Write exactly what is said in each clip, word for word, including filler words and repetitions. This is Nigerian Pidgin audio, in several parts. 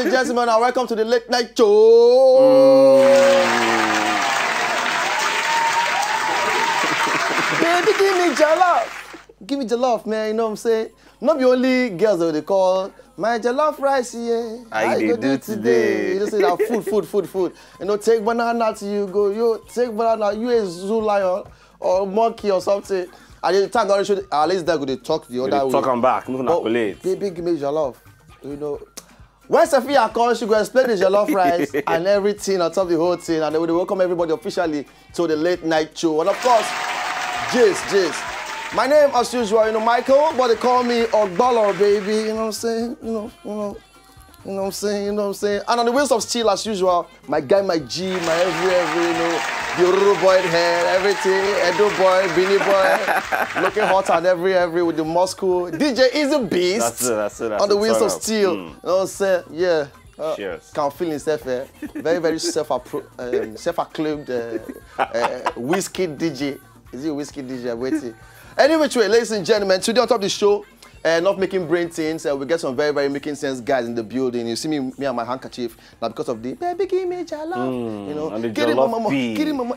and gentlemen, and welcome to the late night show. Baby, give me jollof. Give me jollof, man. You know what I'm saying? Not the only girls that they call my jollof rice, yeah. How you dey do today? You just say that food, food, food, food. You know, take banana to you go, you take banana, you a zoo lion or monkey or something. And the time that should at least that go dey talk the other way. Talk am back, no na collect. Baby, give me jollof. You know, when Sophia calls, she go explain the jollof rice and everything on top of the whole thing, and then we welcome everybody officially to the late night show. And of course, Jace, Jace. My name, as usual, you know, Michael, but they call me Ogbolo, baby. You know what I'm saying? You know, you know, you know what I'm saying? You know what I'm saying? And on the wheels of steel, as usual, my guy, my G, my every, every, you know, the Yoruba boy head, everything, Edo boy, Bini boy, looking hot and every, every with the Moscow. D J Easy Beast. That's it, that's it, that's on the wheels of steel. You know what I'm saying? Yeah. Uh, Cheers. Can feel himself, eh? Very, very self-appro- um, self-acclaimed uh, uh, whiskey D J. Is it a whiskey D J? I'm waiting. Any which way, ladies and gentlemen, today on top of the show, uh, not making brain things, uh, we get some very, very making sense guys in the building. You see me, me and my handkerchief, now because of the baby give me jollof, you know, and the kiri jollof mama, pee. Kiri mama.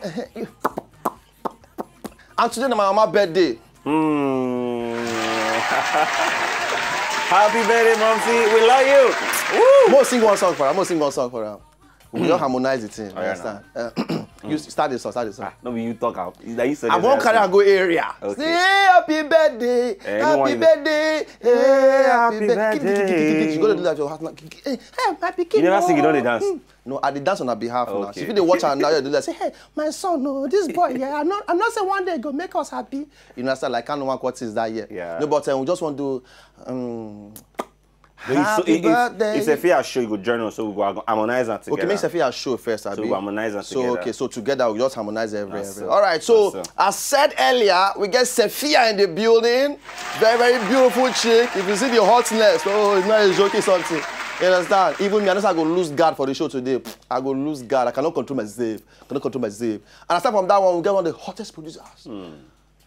And today na my mama birthday. Hmm. Happy birthday, Momsy. We love you. Woo! Mo sing one song for her. Mo sing one song for her. We don't harmonize the thing. You understand? Uh, you start the song. Start the song. Ah, no, you talk out. Is that you said I won't carry and go area. Okay. Say happy birthday, eh, happy birthday, hey, happy birthday. You gotta do that to your heart now. Hey, my pikin. You never sing, you don't dance. No, I dey dance on her behalf now. Okay. If you dey watch her now, you do that. Say, hey, my son, no, this boy, yeah, I'm not, I'm not saying one day go make us happy. You understand? Like, I know what is that year. Yeah. No, but um, we just want to. Um, happy birthday. It's a fair show. You go journal, so we go harmonize that together. Okay, make Sophia show first. So we go harmonize that together. So okay, so together we just harmonize every. All right. So as said earlier, we get Sophia in the building. Very, very beautiful chick. If you see the hotness, oh, it's not a joking something. You understand? Even me, I know I go lose guard for the show today. I go lose guard. I cannot control myself. I cannot control myself. And aside from that one, we get one of the hottest producers.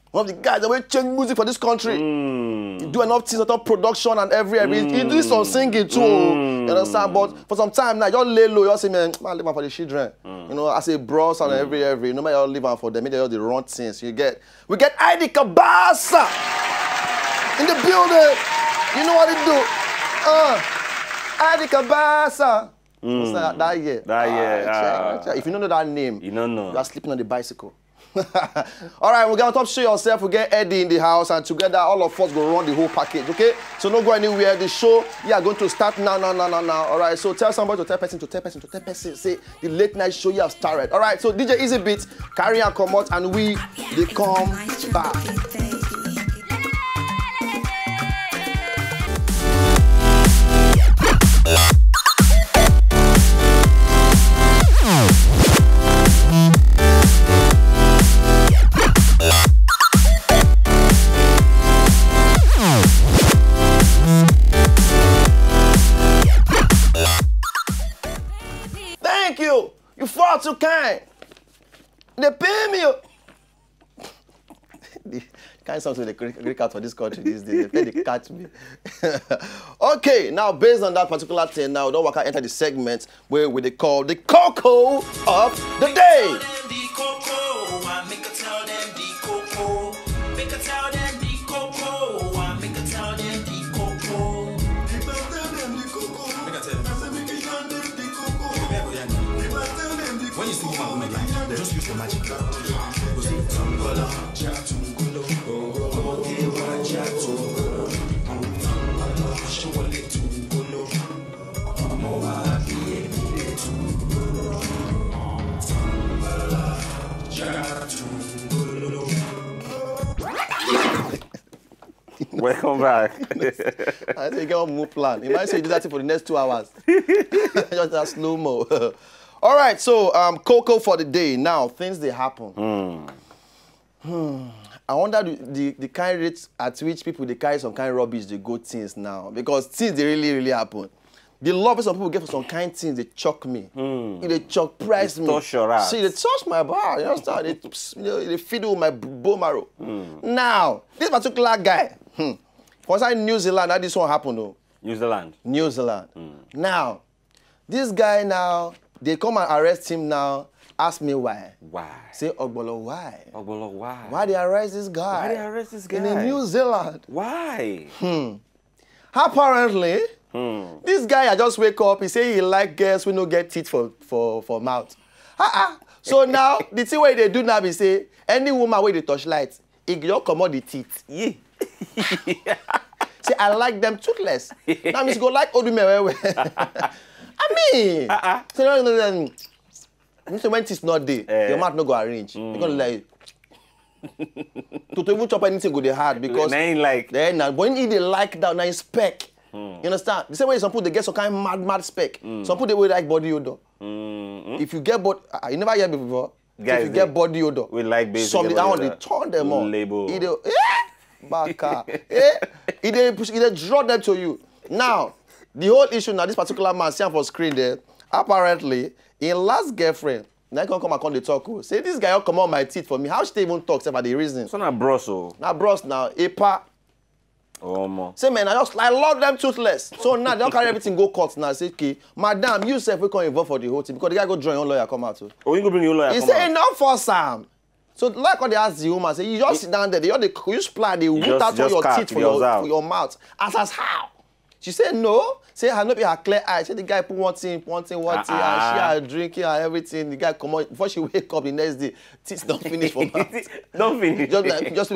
One of the guys that will change music for this country. He do enough things, enough production and every, every. He do some singing too. You understand? But for some time now, you lay low. You say, man, man, leave am for the children. You know, as a bros and every, every. No matter you leave am for them, they all the wrong things. You get, we get I D Kabasa in the building. You know what it do? Uh, I D Kabasa. What's that? That year. That year. If you don't know that name, you don't know. You are sleeping on the bicycle. All right, we get on top, show yourself. We get Eddie in the house, and together all of us go run the whole package, okay? So no go anywhere. The show, yeah, going to start now, now, now, now, now. All right, so tell somebody to tell person to tell person to tell person. Say the late night show you have started. All right, so D J Easy Beats, carry and come out, and we they come back. Thank you. You far too kind. They pay me. The kind songs wey dey break out for this country these days, they play the catch me. Okay, now based on that particular thing, now we don't work out enter the segment where we dey call the cocoa of the day. When you see woman wey like, just use your magic. Go say, "Tungolo, ja tungolo, ogo, ogo, wa ja tungolo, tungolo, showale tungolo, mo wa bi e bi e tungolo, tungolo, ja tungolo." Welcome back. I think you got more plan. You might say you do that thing for the next two hours. Just that slow mo. All right, so um, cocoa for the day. Now, things they happen. Hmm. I wonder the, the, the kind rate at which people they carry some kind rubbish they go things now, because things they really, really happen. The love some people get for some kind things they shock me. It they shock price me. Touch your heart. See, they touch my bar. You understand? They, you know, they fiddle with my b- bone marrow. Now, this particular guy, hmm, for inside New Zealand, how this one happened though. New Zealand. New Zealand. Now, This guy now, they come and arrest him now. Ask me why. Why? Say, Ogbolo, why? Ogbolo, why? Why they arrest this guy? Why they arrest this In guy? New Zealand. Why? Apparently, this guy I just wake up, he say he like girls who no get teeth for, for, for mouth. Uh-uh. So now, the thing wey they do now be say, any woman wey dey torchlight, e just comot the teeth. Yeah. Say, I like them toothless. That means you go like old women well well. I mean, Uh-uh. so no, no, no, no. You say when teeth not dey, Eh. your mouth no go arrange. You gonna like to, to even chop anything go dey hard because Na him like. Then now, when he dey like that, now him spec. You understand? The same way some people they get some kind mad mad spec. Some people they will like body odor. Mm, If you get body, uh, you never hear before. Guys, If you get body odor, we like basic some body that one odor. They turn them on. Label. He dey, eh? Baka. Eh? He dey push, he dey draw them to you. Now, the whole issue now, this particular man, see am for screen there, apparently, him last girlfriend, now come come and come dey talk. Oh. Say, this guy come on my teeth for me. How she dey even talk, sef, I dey reason. So na bros o. Now, bros now, a pa. Omo. Say, man, I just, I love them toothless. So now, they don't carry everything go court now. Say, okay, madam, you sef, we come involve for the whole thing because the guy go join your lawyer, come out. Oh. Oh, you go bring your lawyer He come say, out. Enough for Sam. So, like what they ask the woman, say, you just sit down there, they just, they, you just plan, they root just- out all just your cut, teeth for you your, observe. for your mouth. As as how? She said, no. Say, I no be her clear eye. Say, the guy put one thing, one thing, one thing, and she Ah. are drinking and everything. The guy come out. Before she wake up the next day, teeth don't finish for mouth. Don't finish. Just like, just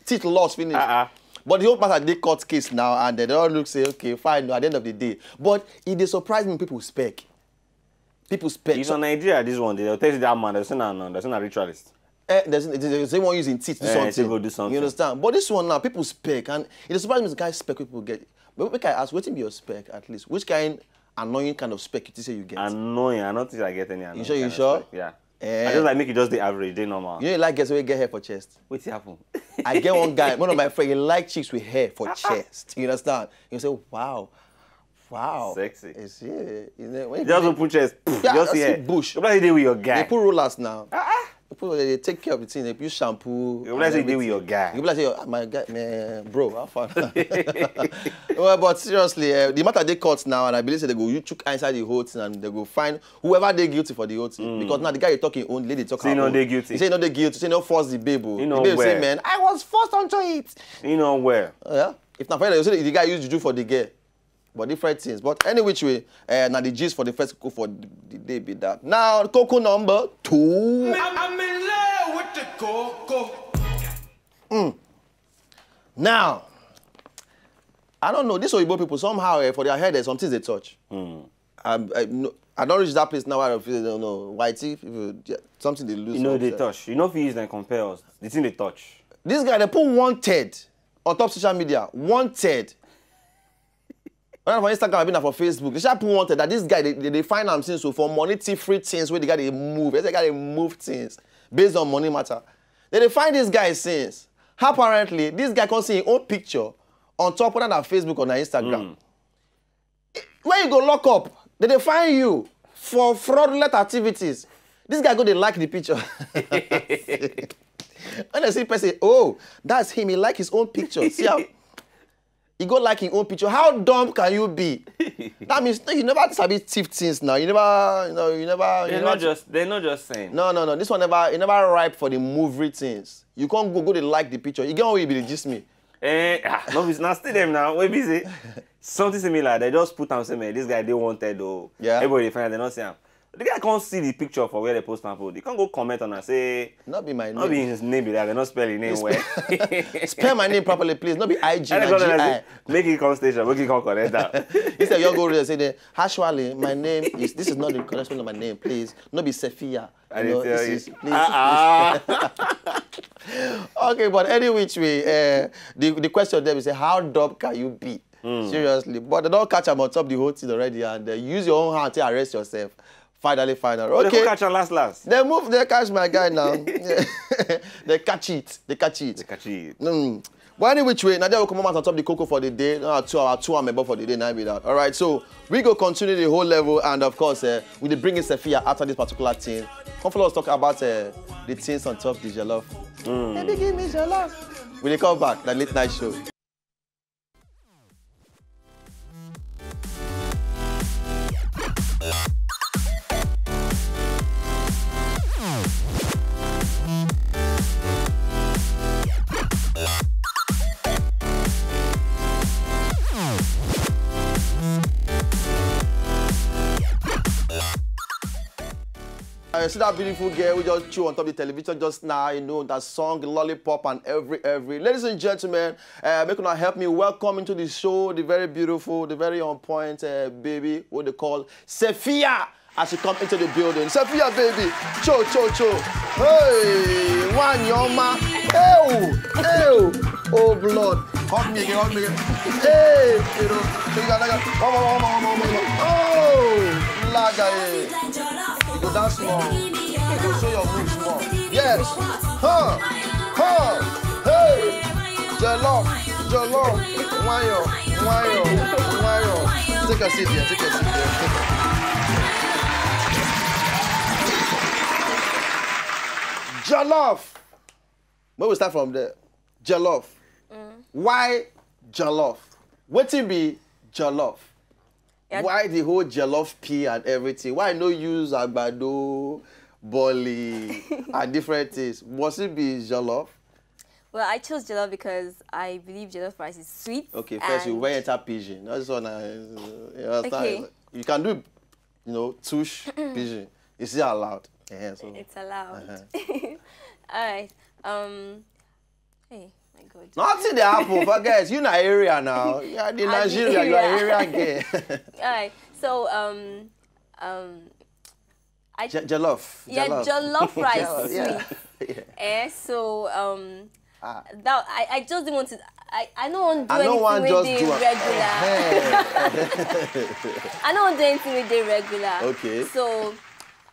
teeth lost finish. Uh-uh. But the whole matter, they court case now, and they don't look say, okay, fine, no, at the end of the day. But it dey surprise me, people spec. People spec. It's on Nigeria, this one. They'll tell you that man, they'll say, no, no, they'll say, no, ritualist. Eh, there's, there's, there's someone using teeth to Eh, something. to go do something. You understand? But this one now, people spec, and it surprised me the kind of spec people get. But make I ask, wetin be your spec at least? Which kind annoying kind of spec you think say you get? Annoying. I don't think I get any annoying. You sure, you kind of sure? Spec. Yeah. Eh. I just like make it just the average, they normal. You know, like girls wey get hair for chest. What happen? I get one guy, one of my friends, he like chicks with hair for chest. You understand? You say, wow, wow, Sexy. Is it? You know, when Just you open chest. Pff, Yeah, just I here. see bush. Look like you dey with your They guy. Put rollers now. They put, they take care of the thing. They use shampoo. You like say you dey with your guy. You like say, "Oh, my guy, man, bro, how far?" Well, but seriously, uh, the matter they court now, and I believe say they go you chook inside the whole thing, and they go find whoever they guilty for the whole thing. Because now the guy you talking own lady talk. Say her no own. dey guilty. He say no they guilty. Say no force the babe. Oh. He The no babe say, well. man, I was forced onto it. You know where? Yeah. If not, you say the guy used juju for the girl. But different things. But any which way, uh, now the gist for the first cocoa for the the day be that. Now, cocoa number two. I'm in love with the coco. Now, I don't know. These Oyibo people, somehow, eh, for their head, there's some things they touch. I, I, no, I don't reach that place now. I don't feel, no, no. Whitey, people, yeah, something they lose. You know, for they themselves. Touch. You know, if you use and compare us, the thing they touch. This guy, they put wanted on top social media. Wanted. Whether for Instagram, I been for Facebook. They should put wanted that this guy, they, they, they find am since so for money, tea free things where the guy they move. They guy they move things based on money matter. Then they find this guy since. Apparently, this guy can see his own picture on top whether on Facebook or on Instagram. Where you go lock up, then they find you for fraudulent activities. This guy go they like the picture. When I see person, oh, that's him. He like his own picture. See how he go like his own picture. How dumb can you be? That means no, you never sabi thief things now. You never, you know, you never. They're You not never just. They're not just saying. No, no, no. This one never, you never ripe for the movie things. You can't go, go they like the picture. You get what you be the gist me. Eh, ah, no, it's not still them now. Wait, busy. Something similar. They just put am say, man, this guy they wanted though. Yeah. Everybody find out they not see him. The guy can't see the picture for where they post am put. They can't go comment on and say, Not be my name. not be his name, be that they not spell his name well. Spell my name properly, please. Not be I G, And na they go G there I. and say, make it come station, make it come correct that. Instead, you go there say, actually, my name is, this is not the correct spelling of my name, please. Not be Sefia. I You know, dey tell this you. Is, please, Ah, ah. Okay, but any which way, uh, the, the question there is, how dumb can you be? Seriously. But they don't catch him on top the whole thing already, and uh, use your own hand to arrest yourself. Finally, final. They go Okay. Catch him last last. They move, they catch my guy now. They catch it. They catch it. They catch it. Mm. But any which way, now they will come out on top the cocoa for the day. Now two hour, two hour, for the day, now be that. All right, so we go continue the whole level, and of course, uh, we dey bring in Sefia after this particular thing. Come follow us talk about uh, the things on top the jollof. Baby, give me jollof. We dey come back the late night show. I see that beautiful girl we just chew on top of the television just now, you know, that song, Lollipop and every, every. Ladies and gentlemen, uh, make una help me welcome into the show the very beautiful, the very on point uh, baby, what they call Sophia. As she come into the building. Sophia, baby, cho, cho, cho. Hey, one yoma. Ew, ew. Oh, blood. Hug me again, hug me again. Hey, you know. Come on, come on, come on, come on. Oh, laga, eh. You go dance more. You go show your moves more. Yes. Huh. Huh. Hey. Jollof. Jollof. Wayo. Wayo. Wayo. Take a seat here. Take a seat here. Take a... Jollof. Where we start from there? Jollof. Why jollof? Wetin be jollof? Why the whole jollof pea and everything? Why no use agbado, boli, and different things? Must it be jollof? Well, I chose jollof because I believe jollof rice is sweet. Okay, first you went enter pidgin. That's one I, you understand? Okay. You can do, you know, tush pidgin. Is it allowed? Yeah, so. It's allowed. Uh-huh. All right. Um, hey, my God. Nothing dey happen for guys. You na area now. You are the Nigeria. You are area girl. All right. So, um, um, I, jollof. Yeah, jollof, jollof rice, sweet. Yeah. Eh, so um, ah. That I, I just didn't want to. I, I don't want to do I anything with the regular. I don't want to do anything with the regular. Okay. So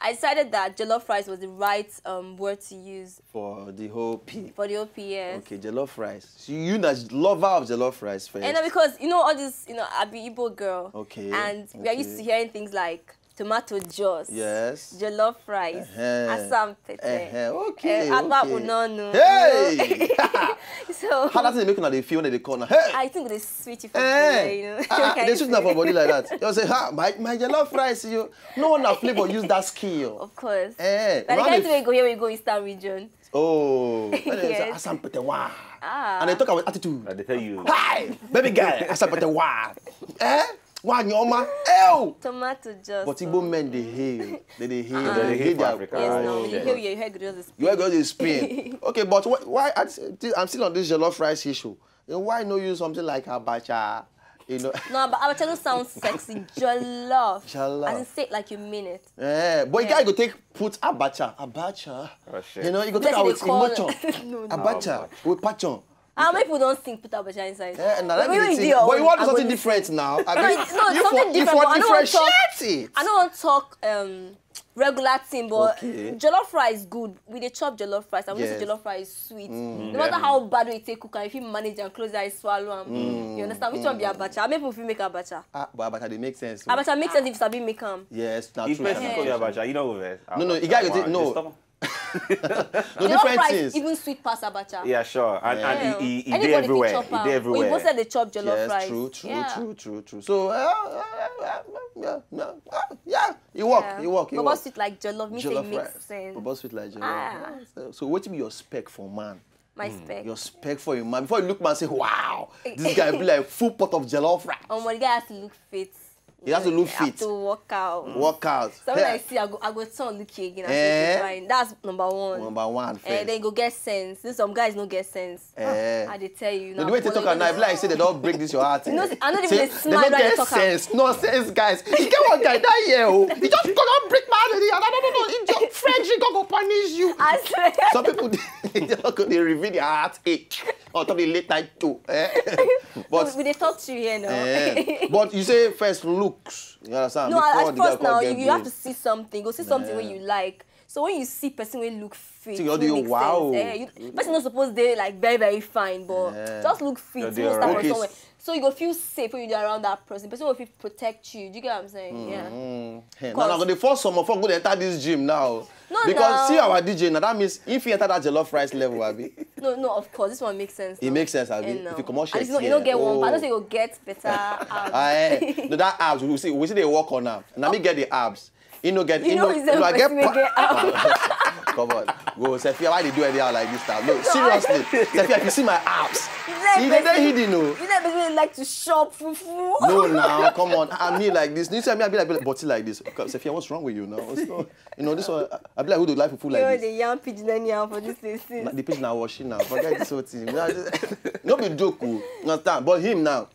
I decided that jollof rice was the right um, word to use for the whole P. For the whole P, yes. Okay, jollof rice. So you na lover of jollof rice first. And because you know all this, you know, I be Igbo girl. Okay. And okay. We are used to hearing things like tomato juice, yes, jollof rice, uh-huh, asam pete, uh-huh, okay, uh, agba okay. Unonu. Hey! So how does it make una dey feel when they call now? Hey! I think they switch it for uh-huh. You know. Uh-huh. They switch now for body like that. You say, ha, my, my jollof rice, you. No one na flavor use that skill. Of course. Eh, but the kind of go here we go Eastern region. Oh, yes. Asam pete wa. Ah. And they talk about attitude. I tell you. Hi, baby girl, asam pete wa. Eh? Wa nyoma. Ew. Tomato juice. But Igbo men they hail. They they hail. Uh-huh. They hail Africa. Yes, no. You hear your head just spin. Your head just spin. Okay, but wh- why? I, I'm still on this jollof rice issue. Then why no use something like abacha? You know. No, but abacha don't sound sexy. Jollof. Jollof. And say it like you mean it. Yeah, but yeah. You gotta go take put abacha, abacha. Oh, shit. You know, you go take out with emotion. No, no. Abacha with passion. How many people don't think put abacha inside? Yeah, no, let me think. But you want something different now? I mean, no, no, something different. I don't want to talk. I don't want to talk. Um, regular thing, but okay. Jollof rice good. We dey chop jollof rice, and yes. We say jollof rice sweet. Mm. No matter how bad we take cook, if you manage and close your eyes, swallow am. Mm. You understand? Which mm. One be abacha? How many people fit make abacha? Ah, but abacha dey make sense. Abacha make sense if you sabi make am. Yes, na true. If person call you abacha, you know where. No, no, you gotta no. No different rice, things. Even sweet pass abacha. Yeah, sure. And, yeah. And he, he, he anybody everywhere. He dey everywhere. Oyibo say they chop jollof yes, rice. True, true, yeah. True, true, true. So, uh, uh, uh, uh, yeah, yeah, yeah, yeah. It work, yeah. It work, it work. But it like jollof, means it makes sense. But sweet like jollof. Ah. So, so what be your spec for man? My mm. Spec. Your spec for a man. Before you look man, say, wow, this guy be like full pot of jollof rice. Oh, my guy has to look fit. He has to look fit. He has to work out. Work out. Something yeah. I see, I go, I go turn look you again. Eh? Fine. That's number one. Number one. Eh, first. And then you go get sense. Then some guys no get sense. Eh. I dey tell you. No, now, the way they talk at night, like say they don't break this your heart. You know, I know they smile when they talk. Sense. No sense, guys. You get one guy that year, oh, he just go down break my heart. No, no, no, no. He just Frederick go punish you. I swear. Some people they, they reveal their heartache on top of the late night too. Eh? But we dey talk to you here now. Eh. But you say first looks. You understand? No, before at first now you, you have to see something. Go see something yeah. Where you like. So when you see person wey look fit, so you do wow. Eh, you, person not supposed to like very very fine, but yeah. Just look fit. You know, okay. Somewhere. So you go feel safe when you dey around that person. Person will feel protect you. Do you get what I'm saying? Mm-hmm. Yeah. Hey, now I'm gonna force some of us go enter this gym now. No, because no. See our D J now. That means if you enter that jollof rice level, abi. No, no, of course this one makes sense. It makes sense, abi. Eh, no. If you come out, you don't get one. I don't say you get better. Ah, eh. No, that abs we see, we see they work on now. Now me get the abs. You know, get you know, you know I get, get abs. Come on. Go, Sophia, why they do anyhow like this now? No, seriously. Sophia, if you see my abs, You like see, they dey person- hidden, no. You know, people like to shop fufu. No, now, come on. I mean like this. You see me, I be like, body like this. Sophia, what's wrong with you now? What's wrong? You know, this one, I be like, who do life fufu You know, like this? They yarn pidgin anyhow for this place. Since. Na the pidgin na washing now. Forget this whole thing. No be joke, o. Understand? But him now.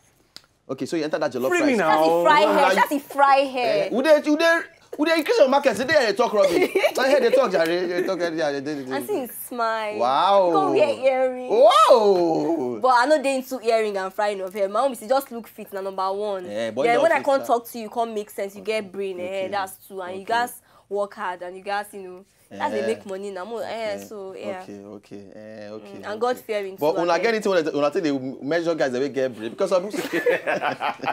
Okay, so you enter that jollof Free me rice. now. That's a fry Oh, hair. like- That's a fry hair. Would they, would they, would they increase your market? Say they talk rubbish. I hear they talk, Jare. They talk, Jare. They, they, they. And since smile. Wow. Come wear earring. Wow. But I know they into earring and frying of hair. My own is just look fit na number one. Yeah, but Then you when don't I fit can't that. Talk to you, can't make sense. You get brain. Eh, Okay. That's true. And you Okay. guys work hard and you guys, you know, that's they Eh. make money now. More, eh, Okay. So yeah. Okay, okay, eh, okay. Mm, and Okay. God fearing But too, una abeg. get anything una una take dey measure guys that wey get brain because some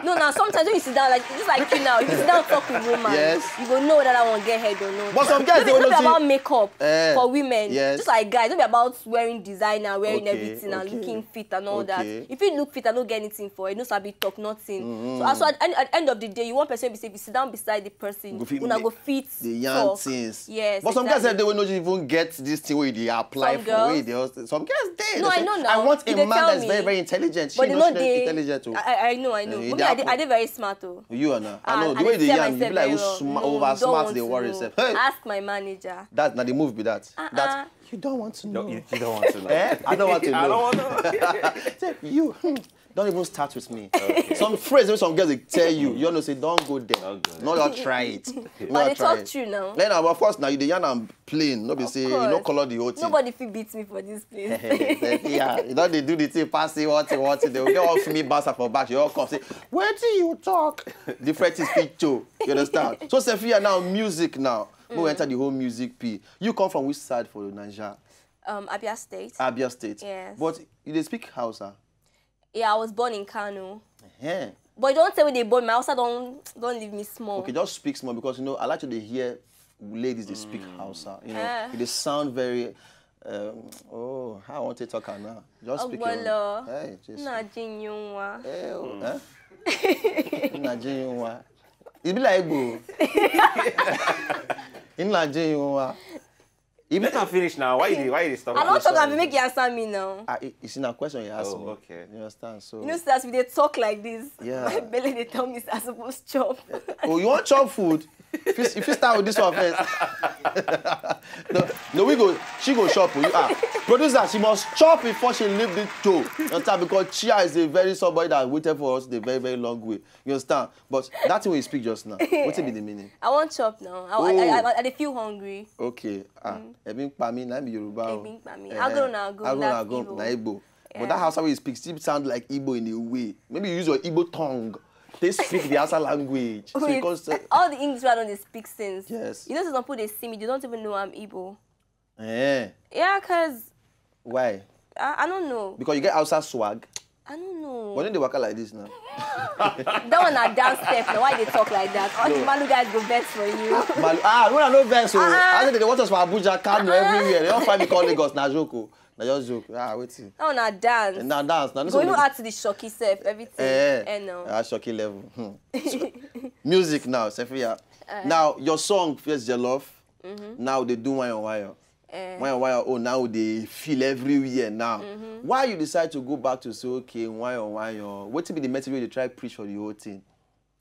No, now sometimes when you sit down, like just like you now, if you sit down talk with woman, Yes. you go know whether that one get head or not. But some guys, No they be- will no be not see- about makeup Eh, for women. yes. Just like guys, no be about wearing designer, wearing Okay, everything and okay. Looking fit and all that. Okay. If you look fit and no get anything for it, no sabi talk nothing. Mm-hmm. So as at, at, at the end of the day, you want person be say if you sit down beside the person, Go fit una make go fit the yarn talk. things. Yes. But some guys Exactly. Say they will not even get this thing where they apply Some for. girls- Wey they also, some girls dey. No, They I say, know now. I want a If they man tell that's me, very, very intelligent. She But they know know she dey they. intelligent. Oh. I, I know, I know. Eh, But they I, dey, happen. I dey very smart though. You are now. Ah, I know the I way dey they sell yarn, you be myself like very you well. sma- No, over you don't smart want dey to worry know. yourself. Hey, Ask my manager. That's not the move be that. Uh-uh. That you don't want to know. No, you, you don't want to know. Eh? I don't want to know. I don't want to know. Say, you hmm, don't even start with me. Some phrase wey some girls dey tell you, you know say don't go there. Don't go there. No, don't try it. No, But they try talk it. True now. Then of course now you dey yarn am plain. No be Of say you course. No color the whole thing. Nobody fit beat me for this place. Yeah, you don dey do the thing pass say one thing one thing. They will get one feel me bouncer for back. You all come say, where do you talk? Different things fit show. You understand? So Sophia now music now. We enter the whole music P. You come from which side for Nigeria? Um, Abia State. Abia State. Yes. But you dey speak Hausa. Yeah, I was born in Kano. Eh. But don't tell me they born. My Hausa don't don't leave me small. Okay, just speak small because you know I like to dey hear ladies dey speak Hausa. You know, Ah. it dey sound very. Um, oh, how I want to talk her now? Just speak. Your Ogbolo. Hey, Jesus. Ina jin yunwa. Eh, oh, eh? Ina jin yunwa. E be like Igbo. Ina jin yunwa. E be Let am finish now. Why you dey why you dey stop? I don't talk sorry. Am make you answer me now. Ah, it- it's in a question you asked Oh, me. Okay. You understand? So You know, say as we dey talk like this, Yeah. My belly dey tell me say I suppose chop. Oh, you want chop food? If you, if you start with this one first. No, no, we go. She go chop. Oh, you ah, producer. She must chop before she leave the show. You understand? Because Chia is a very somebody that waited for us the very very long way. You understand? But that thing we speak just now. What be the meaning? I want chop now. I, I, I, I, I dey feel hungry. Okay. Ah, ebi n pa mi na be Yoruba. Oh. Ebi n pa mi. Eh, Agụrụ na-agụ m, agụrụ that's na-agụ m Igbo. Na Igbo. But Yeah. That Hausa way you speak still sound like Igbo in a way. Maybe you use your Igbo tongue. They speak the Hausa language. So you Wait, can't say, all the English I don't dey speak since. Yes. You know, some people they see me, they don't even know I'm Igbo. Eh, Yeah, cause why? I, I don't know. Because you get Hausa swag. I don't know. But then they waka like this now. That one na dance step. Now why they talk like that? All the Malu guys go vex for you. Malu, ah, when I no vex, oh, Ah. I said they want us for Abuja, Kano, everywhere. They don't find me call Lagos. Na joke, oh. Na just joke. Ah, wetin? That one na dance. Na dance. Na Go even add to the shocky self, everything. Eh, Eh, no. Ah, shocky level. Hmm. Music now, Sophia. Now your song Fierce Jollof. Now they do wine on wine. Eh. Wine on wine. Oh, now they feel everywhere now. Why you decide to go back to say okay, wine on wine? What be the message wey you try preach for the whole thing?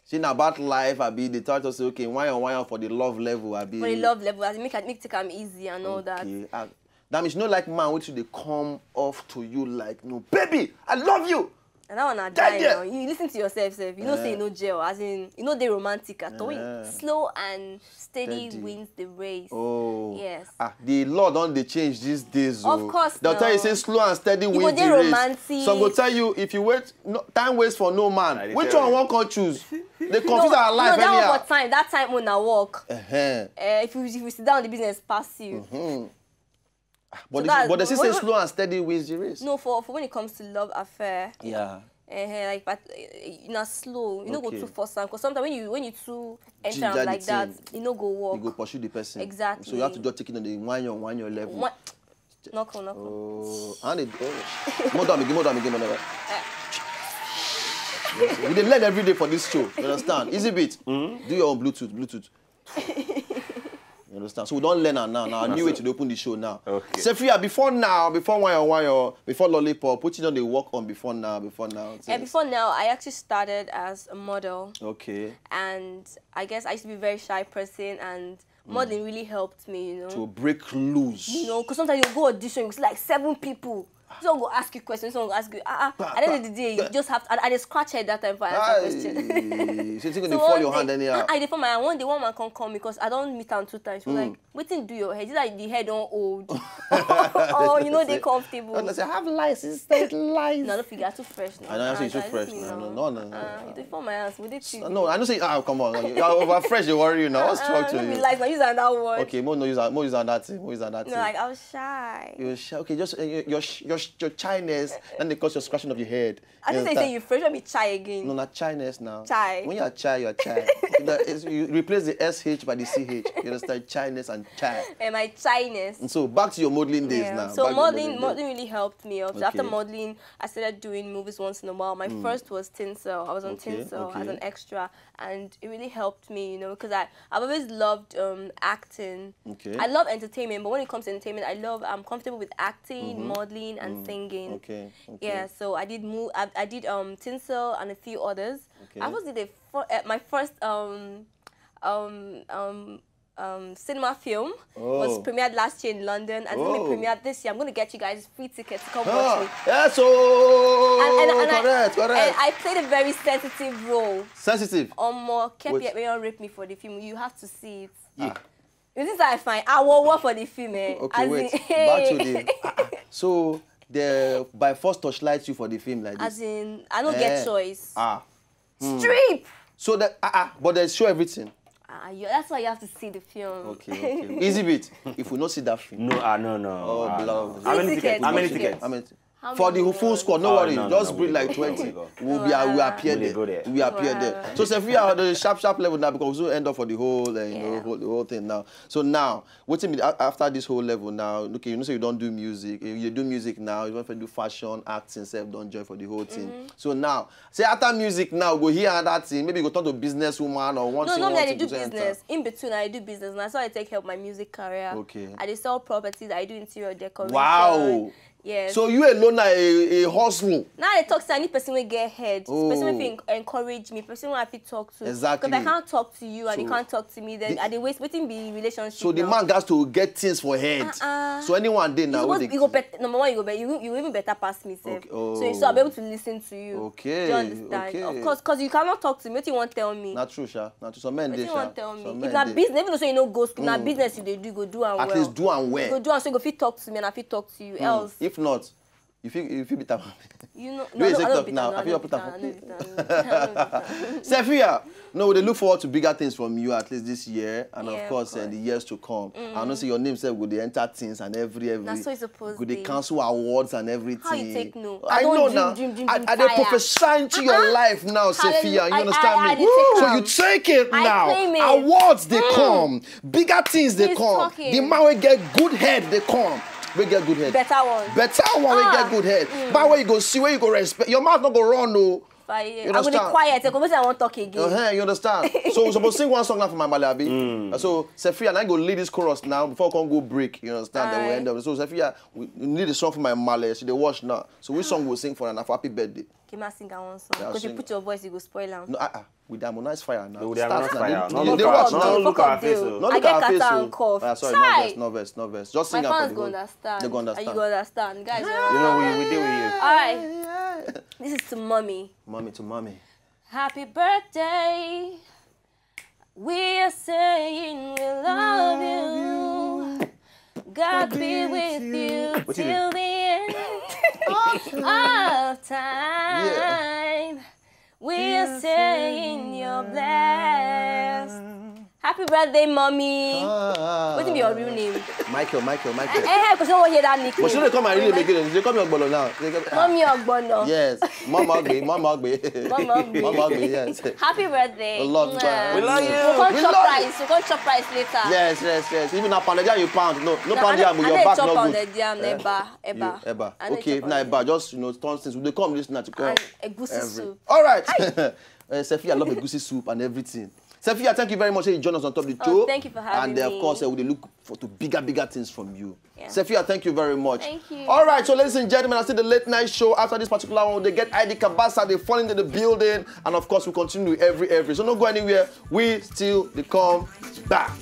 See na about life, abi they try to say okay, wine on wine for the love level, abi. For the love level, as in make I make take am easy and all that. Okay. Ah, that means you no like man wey dey come off to you like no, baby, I love you. And that one I Die die there. Now. You listen to yourself, self. You know say Eh. You know gel, as in you know they romantic at all. Eh. Slow and steady, Steady. Wins the race. Oh. Yes. Ah, the law don dey change these days. Of Oh. course They'll tell you now. Say slow and steady You go wins dey the race. Romantic. Some go tell you if you wait, no, time waits for no man. I dey Which tell one you. Won't come choose? They confuse no, our life no, that anyhow. One for time. That time una work. Uh-huh. Uh, if you if you sit down, the business pass you. Mm-hmm. But So the, that's- but they still when- say slow and steady wins the race. No, for for when it comes to love affair. Yeah. Uh, like but uh, you not slow. You know go Okay. Too fast because sometimes when you when you too enter Ginger the like that, thing. You know go work. You go pursue the person. Exactly. So you have to just take it on the one on one your level. What? Knuckle, knuckle. Oh, and it. Oh. More time again, more time again, more time. We dey learn every day for this show. You understand? Easy beat. Do your own Bluetooth, Bluetooth. You understand? So we don learn am now. Now I knew way to dey open the show now. Okay. Sefiya, before now, before Wayo Wayo, before Lollipop, wetin you don dey work on before now, before now? And before now, I actually started as a model. Okay. And I guess I used to be a very shy person, and modeling really helped me, you know. To break loose. You know, because sometimes you go audition, you see like seven people. Someone go ask you questions, someone go ask you, ah, ah. At the end of the day, you just have to, I, I dey scratch head that time for answer question. So you think they fall your hand anyhow? I dey fall my hand. One day, one man come call me because I don meet am two times. She was like, "Wetin do your head? Is like the head don old, or you know dey comfortable?" And I say, "I have lice, it's state lice." No, I don't figure too fresh now. I know, I say you too fresh now. No, no, no, no. You dey fall my hands. We dey cheat. No, I know say, ah, come on, you are over fresh. They worry you now. What's wrong to you? Like, no, use another word. Okay, more no use, more use that thing. More use that thing. No, like, I was shy. You were shy. Okay, just uh, your, your your your shyness, then they cause your scratching of your head. I think they say you fresh, let me try again. No, not shyness now. Shy. When you are shy, you are shy. You replace the S H by the C H. You understand? Shyness and shy. And my shyness. And so back to your modeling days now. So modeling, modeling really helped me. After modeling, I started doing movies once in a while. My first was Tinsel. I was on Tinsel as an extra, and it really helped me, you know, because I I've always loved um acting. Okay. I love entertainment, but when it comes to entertainment, I love I'm comfortable with acting, modeling, and singing. Okay. Yeah, so I did move. I, I did um Tinsel and a few others. Okay. I also did a fir- uh, my first um um um um cinema film was premiered last year in London, and it's gonna be premiered this year. I'm gonna get you guys free tickets to come watch it. Yes, so and, and, and correct, I, correct. And I played a very sensitive role. Sensitive. Omo, Kepi Ekpeyon raped me for the film. You have to see it. Yeah. This is how I find. I will work for the film, eh? Okay, wait. Back to the. So they by force torchlight you for the film like this. As in, I don't get choice. Ah. Strip. So that ah ah, but they show everything. Ah, you, that's why you have to see the film. Okay, okay. Easy bit. If we not see that film. No, ah, no, no. Oh, ah, blood. No. How many tickets? How many tickets? How many? For the full squad, no worry. Just bring like twenty. We'll be, we appear there. We appear there. So Sefiya, the sharp sharp level now because we end up for the whole, uh, you know, whole, the whole thing now. So now, wetin be after this whole level now? Okay, you know, say you don't do music. You do music now. You want to do fashion, acting, self don't join for the whole thing. So now, say after music now, go here and that thing. Maybe you go turn to businesswoman or one. No, no, I do business. In between, I do business. That's why I take help my music career. Okay. I dey sell properties. I do interior decoration. Wow. Yes. So you alone are a, a hustle. Now they talk say I need person wey get head. Oh. Person wey fit en- encourage me. Person wey I fit talk to. Exactly. Because I can't talk to you and you can't talk to me. Then I dey waste. Wetin be relationship? So the man gats to get things for head. Uh-uh. So anyone dey now, you go bet, number one, you go bet, you, you even better pass me sef. Okay. Oh. So you so I'll be able to listen to you. Okay. Do you understand? Okay. Of course, because you cannot talk to me. Wetin you want tell me? Not true, sha. Not true. Some men dey, sha. Wetin you want tell me? If na business, even though say you no go school, na business you dey do, go do am well. At least do am well. Go do am so you go fit talk to me and I fit talk to you. Else. If not, you fit, you fit beat am. You know, no, no, I don't beat am. I fit put am. Sefiya, no, we dey look forward to bigger things from you at least this year and of course uh, the years to come. I know say your name sef go dey enter things and every every. Na so e suppose be. Go dey cancel awards and everything. How you take no? I know now. I dey prophesy into your life now, Sefiya. You understand me? So you take it now. Awards dey come. Bigger things dey come. The man wey get good head dey come. Wey get good head. Better one. Better one wey get good head. Man wey you go see, wey you go respect. Your mouth no go run o. I go dey quiet. I go say I wan talk again. Uh-huh, you understand? So we suppose sing one song now for my male, abi? So Sefiya, I go lead this chorus now before we come go break. You understand? Then we end up. So Sefiya, we need a song for my male. She dey watch now. So which song we sing for her now for happy birthday? Kima sing her one song. Because you put your voice, you go spoil am. No, ah ah. With the harmonize fire now. With the harmonize fire. No look at her face. No look at her face. I get catarrh and cough. Ah, sorry, no vex, no vex, no vex. Just sing am for the whole. My fans go understand. They go understand. You go understand, guys. You know we we deal with you. All right. This is to mommy. Mommy to mommy. Happy birthday. We are saying we love you. God be with you till the end of time. We are saying you're blessed. Happy birthday, mommy. Wetin be your real name? Michael, Michael, Michael. Eh, eh, because no one hear that nickname. But she dey call my real name again. She dey call me Ogbolo now. Mommy Ogbono. Yes. Mama Ogbe, Mama Ogbe. Mama Ogbe. Mama Ogbe, yes. Happy birthday. We love you. We love you. We go chop rice. We go chop rice later. Yes, yes, yes. Even na pounded yam you pound, no, no pound yam, your back no good. Pounded yam, eba, eba. Okay, if na eba, just, you know, turn things. We dey come this night to come. And egusi soup. All right. Eh, Sefiya, I love egusi soup and everything. Sefia, thank you very much. Hey, join us on top of the Oh, show. Thank you for having And uh, of me. Course, uh, we dey look for to bigger, bigger things from you. Yeah. Sefia, thank you very much. Thank you. All right, so ladies and gentlemen, I see the late night show. After this particular one, they get I D Kabasa, they fall into the building, and of course, we continue every every. So don't go anywhere. We still they come back.